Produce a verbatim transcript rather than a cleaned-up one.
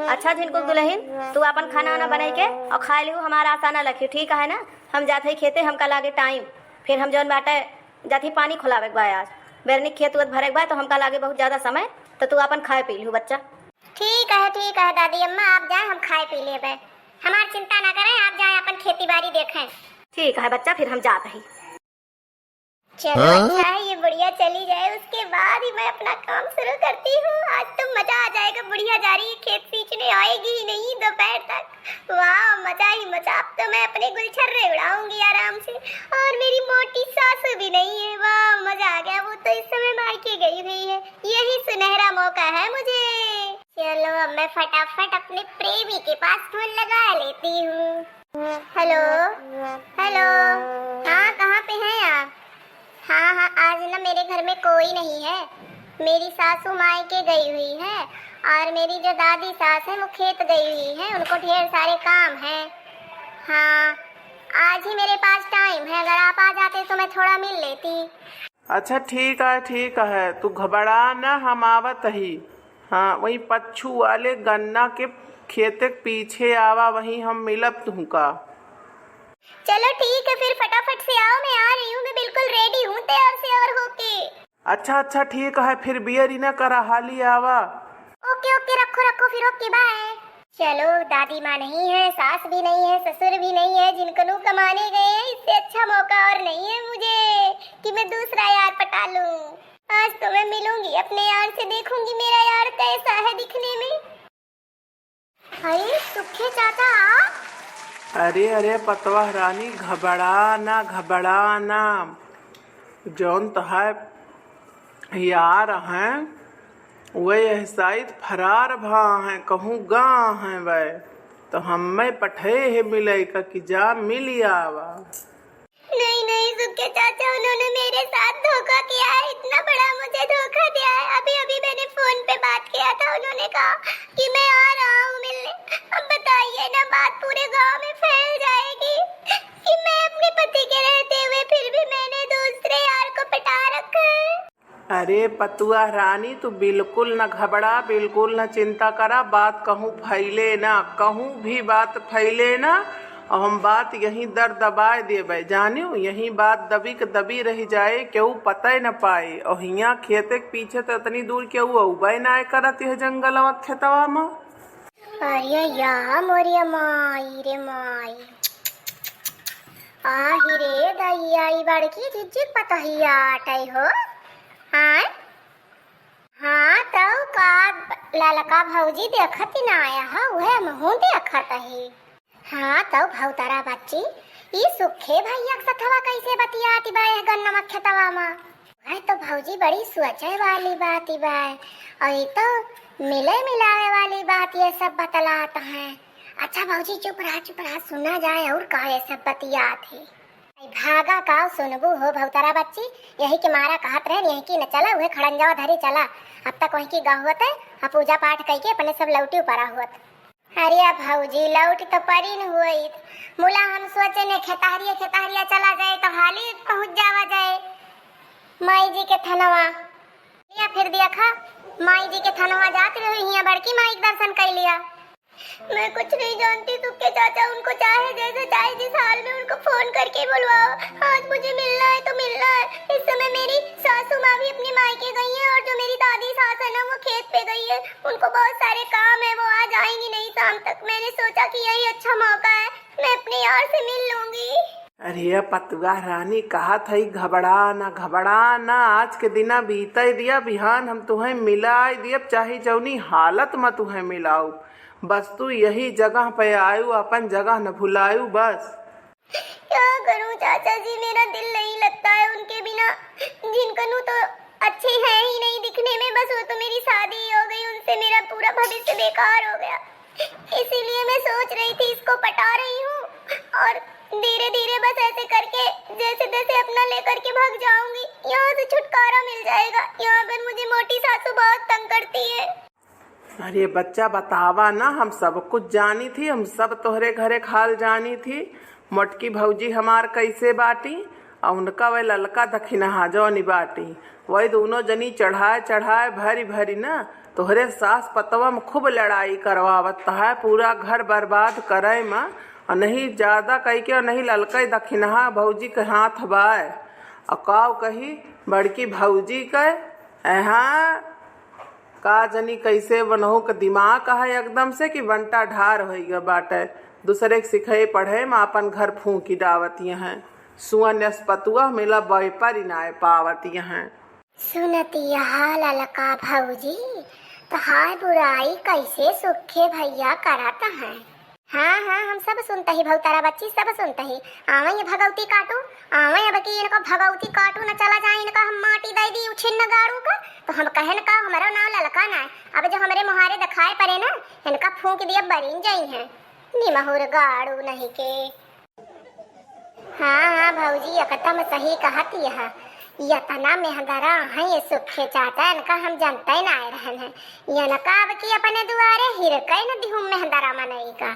अच्छा झिनकुक दुलहिन, तू आपन खाना वाना बनाई के अउर खाए लिहू, हमार आसा ना लखियो, ठीक है ना? हम जात हई खेते, हमका लागे टाइम, फिर हम जौन बाटे जात हई पानी खोलावे के बा आज। बेरनी खेत उत भरे के बा, तो हमका लागे बहुत ज्यादा समय, तो तू आपन खाए पी लिहू बच्चा। ठीक है, ठीक है दादी अम्मा, आप जाए, हम खाए पी लेबे, हमार चिंता ना करें, आप जाए आपन खेती बाड़ी देखें। ठीक है बच्चा, फिर हम जात हई। चलो, हाँ? अच्छा है ये बुढ़िया चली जाए, उसके बाद ही मैं अपना काम शुरू करती हूँ। आज तो मजा आ जाएगा, बुढ़िया जा रही है खेत सींचने, आएगी ही नहीं दोपहर तक। वाह, मजा ही मजा, अब तो मैं अपने गुलछर्रे उड़ाऊंगी आराम से। और मेरी मोटी सासू भी नहीं है, वाह मजा आ गया, वो तो इस समय मायके गई हुई है, यही सुनहरा मौका है मुझे। चलो, अब मैं फटाफट अपने प्रेमी के पास फोन लगा लेती हूँ। हेलो, हेलो, हाँ, कहाँ पे हैं आप? हाँ, हाँ, आज ना मेरे घर में कोई नहीं है, मेरी सासू मायके गई हुई है और मेरी जो दादी सास है वो खेत गई हुई है, उनको ढेर सारे काम हैं। हाँ, आज ही मेरे पास टाइम है, अगर आप आ जाते तो मैं थोड़ा मिल लेती। अच्छा, ठीक है, ठीक है, तू घबरा ना, हम आवत ही। हाँ, वहीं पच्छू वाले गन्ना के खेते के पीछे आवा, वहीं हम मिलब तुहका। चलो ठीक है, फिर फटाफट से आओ, मैं आ रही हूँ, मैं बिल्कुल रेडी हूँ तैयार से और होके। अच्छा, अच्छा, ठीक है, फिर बियरी ना करा, हाली आवा। ओके, ओके, रखो, रखो, फिर ओके, बाय। चलो, दादी माँ नहीं है, सास भी नहीं है, ससुर भी नहीं है, जिनकनू कमाने गए हैं, इससे अच्छा मौका और नहीं है मुझे कि मैं दूसरा यार पटा लूं। आज तो मैं मिलूंगी अपने यार से, देखूंगी मेरा यार कैसा है दिखने में। अरे सुखे चाचा, आप? अरे, अरे, पतवा रानी, घबरा ना, घबरा ना। जौन तोहार यार हैं, वह यह साइड फरार भा हैं, कहूँ गा हैं वह। तो हमें पठे है मिले का कि जा मिल आवा। नहीं, नहीं, सुखे चाचा, उन्होंने मेरे साथ धोखा किया है। इतना बड़ा मुझे धोखा दिया है। अभी, अभी मैंने फोन पे बात किया था, उन्होंने कहा कि मैं आ रहा हूँ मिलने। अब बताइए ना, बात पूरे गांव में फैल जाएगी कि मैं अपने पति के रहते हुए फिर भी मैंने दूसरे यार को पटा रखा है। अरे पतुआ रानी, तू बिल्कुल न घबरा, बिल्कुल न चिंता करा, बात कहूँ फैले ना, कहूँ भी बात फैले ना। और हम बात यहीं दर दबाए देबे, जानियो, यहीं बात दबी के दबी रह जाए, केहू पता न पाए। और हियाँ खेते के पीछे तो इतनी दूर केहू अउबे ना करत यह जंगलवा खेतवा में। अरे या मोरिया माई रे माई। आही रे दैया, ई बड़की जिज्जी पतोहिया आटै हो। आय? हाँ, तौ का ललका भौजी देखत ही ना आया ह, उहे हमहूँ देखत ही। हाँ, तौ भौतरा बच्ची, ई सुखे भैया के सथवा कैसे बतियाती बा एह गन्नवा खेतवा मा? वह तो भौजी बड़ी सोचे वाली बात ही बा, और ई तो मिले मिलावे वाली बात ये सब बतलात हैं। अच्छा भौजी चुप रहा, चुप रहा, सुना जाए और का ये सब बतियात है। आई भागा का सुनबू हो भौतरा बच्ची, यही के मारा कहत रहे, यही की न चला, उहे खड़ंजवा धरी चला। अब तक वही की गहुवत है, अब पूजा पाठ कई के अपने सब लौटी ऊपरा हुअत। अरे भौजी, लौट तो परी न हुई, मुला हम सोचे ने खेतहरिया खेतहरिया चला जाए तो हाली पहुँच जावा जाए माई जी के थनवा। या फिर देखा, माई जी के थनवा जात रही, हियाँ बड़की माई के दर्शन कर लिया। मैं कुछ नहीं जानती, सुखे चाचा उनको चाहे जैसे चाहे जिस हाल में उनको फोन करके बुलवाओ। आज मुझे मिलना है तो मिलना है। इस समय मेरी सासू माँ भी अपने मायके गई है और जो मेरी दादी सास है ना, वो खेत पे गई है, उनको बहुत सारे काम है, वो आज आएंगी नहीं शाम तक। मैंने सोचा कि यही अच्छा मौका है, मैं अपने यार से मिल लूंगी। अरे पतुआ रानी, कहत हई घबरा ना, घबरा ना, आज के दिना बीते दिया, बिहान हम तुहें मिलाए दियब, चाहे जौनी हालत में तुहें मिलाऊ, बस तू यही जगह पे आयु, अपन जगह न भुलायु बस। क्या करूं चाचा जी, मेरा दिल नहीं लगता है उनके बिना। जिनकनू तो अच्छे हैं ही नहीं दिखने में, बस वो तो मेरी शादी ही हो गई, उनसे मेरा पूरा भविष्य बेकार हो गया। इसीलिए मैं सोच रही थी इसको पटा रही हूँ और धीरे धीरे बस ऐसे करके जैसे तैसे अपना लेकर के भाग जाऊंगी। यहाँ से छुटकारा मिल जाएगा, यहाँ पर मुझे मोटी सासू बहुत तंग करती है। अरे बच्चा, बतावा ना, हम सब कुछ जानी थी, हम सब तोहरे घरे खाल जानी थी। मोटकी भौजी हमार कैसे बाटी अउ उनका वह ललका दखिनहा जौनी बाटी, वही दूनों जनी चढ़ाए चढ़ाए भरी भरी ना तोहरे सास पतवा में खूब लड़ाई करवावत है, पूरा घर बर्बाद करे में। अउ नहीं ज्यादा कही के, अउ नहीं ललका दखिनहा भौजी के हाथ बाय। अउ काव कही बड़की भौजी के, एहाँ का जनी कैसे बनहु के दिमाग है एकदम से कि बंटा ढार होइ गए बाटे। दूसरे के सिखाए पढ़े में अपन घर फूंकी डावत हैं। सुअन यस पतुआ मिला बैपर ही नाय पावत हैं। सुनतिया ललका भौजी, तोहार बुराई कैसे सुखे भैया करत हैं। हाँ, हाँ, हम सब सुनत ही, भौतारा बच्ची, सब सुनत ही। आवे ये भगौती काटू, आवे अब की इनको भगौती काटू न चला जाए, इनका हम माटी दे दी उछिन्न गाड़ू का, तो हम कहन का हमरो नाम ललका ना है। अब जो हमरे मुहारे दिखाए पड़े ना, इनका फूंक दिया बरिन जाई हैं। निमहुर गाड़ू नहीं के। हाँ, हाँ, भौजी, एकदम सही कहत यह। यतना मेहंदरा हैं ये सुखे चाचा, इनका हम जनते ना आए रहन हैं। इनका अब की अपने दुआरे हिरकै न दिहू मेहंदरा मनई का।